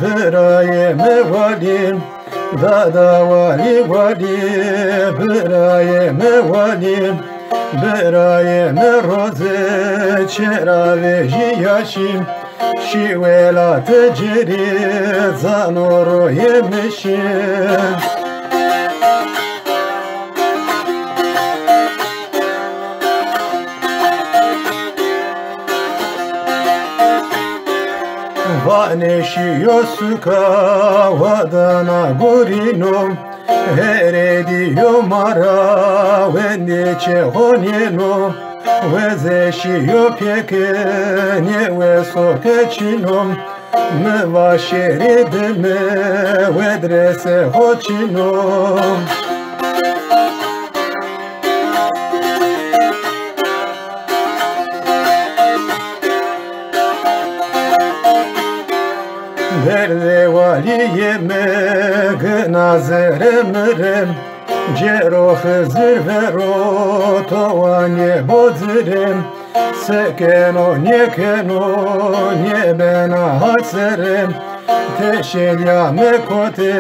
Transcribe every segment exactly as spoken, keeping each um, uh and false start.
Birayê mi walî, dada walî walî, birayê mi walî, birayê mi roze çêra vejîya şî, şî welatê ci rê zano royê mi şî. Vanê şîyo suka wadana gurîno, herê dîyo ma ra wendê çê xo nêno. Weze şîyo pêkenê weso ke çîno, mi va şêrê dime wedresê xo çîno. Derdê walîyê mi gina zerê mi rê, cêro Xizir vero to wanê bocirê. Se keno nêkeno nêbena ha serê, teşelîya mi kote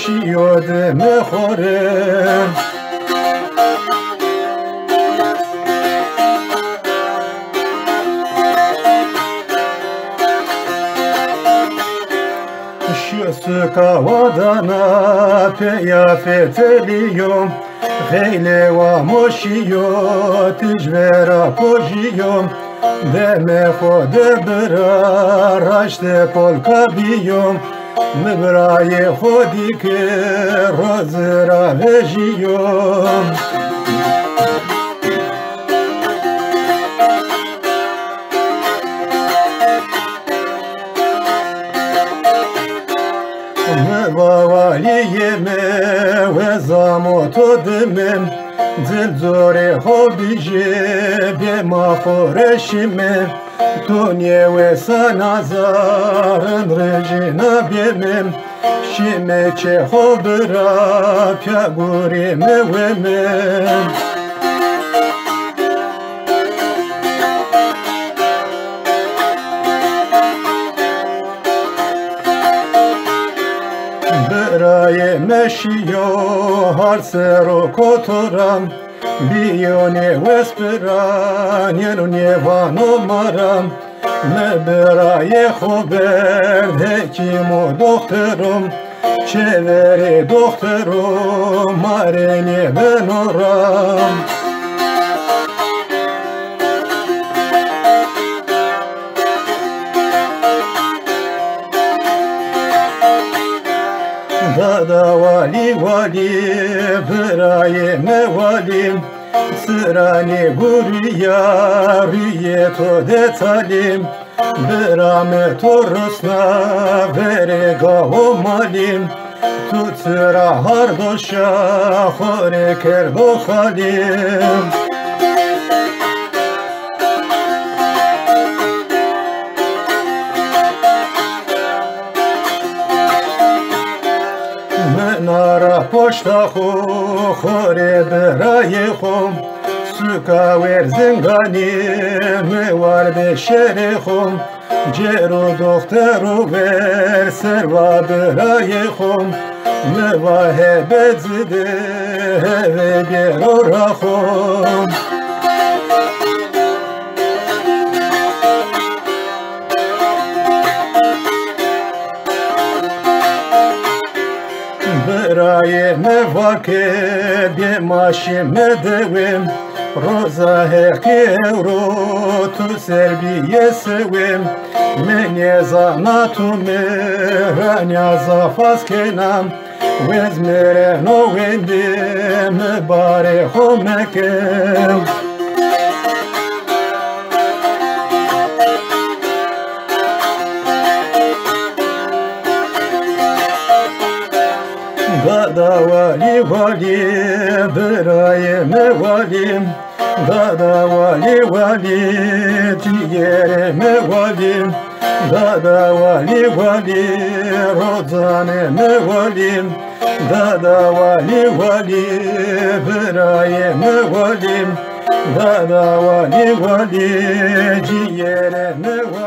şîyo dime xo rê. Şîyo suka wadana pêya fetelîyo, xeylê wa mo şîyo tij vera pojîyo. Demê xo de bira raştê polka bîyo, mi birayê xo dî ke roze ra vejîyo. Mi va walîyê mi, weza mo to dime, cil corê xo bijê, bê ma xo reşîme. To nêwesana zarên rê jîna bême, şîme çê xo bira, pîya gurîme weme. Birayê mi şîyo hard ser o kotoran, bîyo nêwes bira, nêno nêvano ma ra. Mi birayê xo berd hekîm û doxtero, çêverê doxtero ma rê nêbeno ra. Dada walî walî, birayê mi walî, siranê gurîya rûyê to de talî. Bira mi to rusna verê gawo malî, tu çira hardo şa xo rê kerdo xalî. Mi na ra poşta xo, xo rê birayê xo, suka Werzinganî mi wardê şerê xo. Cêro doxtero ver ser va birayê xo, mi va hebe ci de heve bêro ra xo. Birayê mi va ke dê ma şîme dewe, roza Heqî ewro tu ser bîye sewe. Mi nêzana tu mi ra nîya zaf has kena, wez mi reno wendê mi barê xo meke. Dada walî walî, birayê mi walî. Dada walî walî, cîyerê mi walî. Dada walî walî, rocanê mi walî. Dada walî walî, birayê mi walî. Dada walî walî, cîyerê mi walî.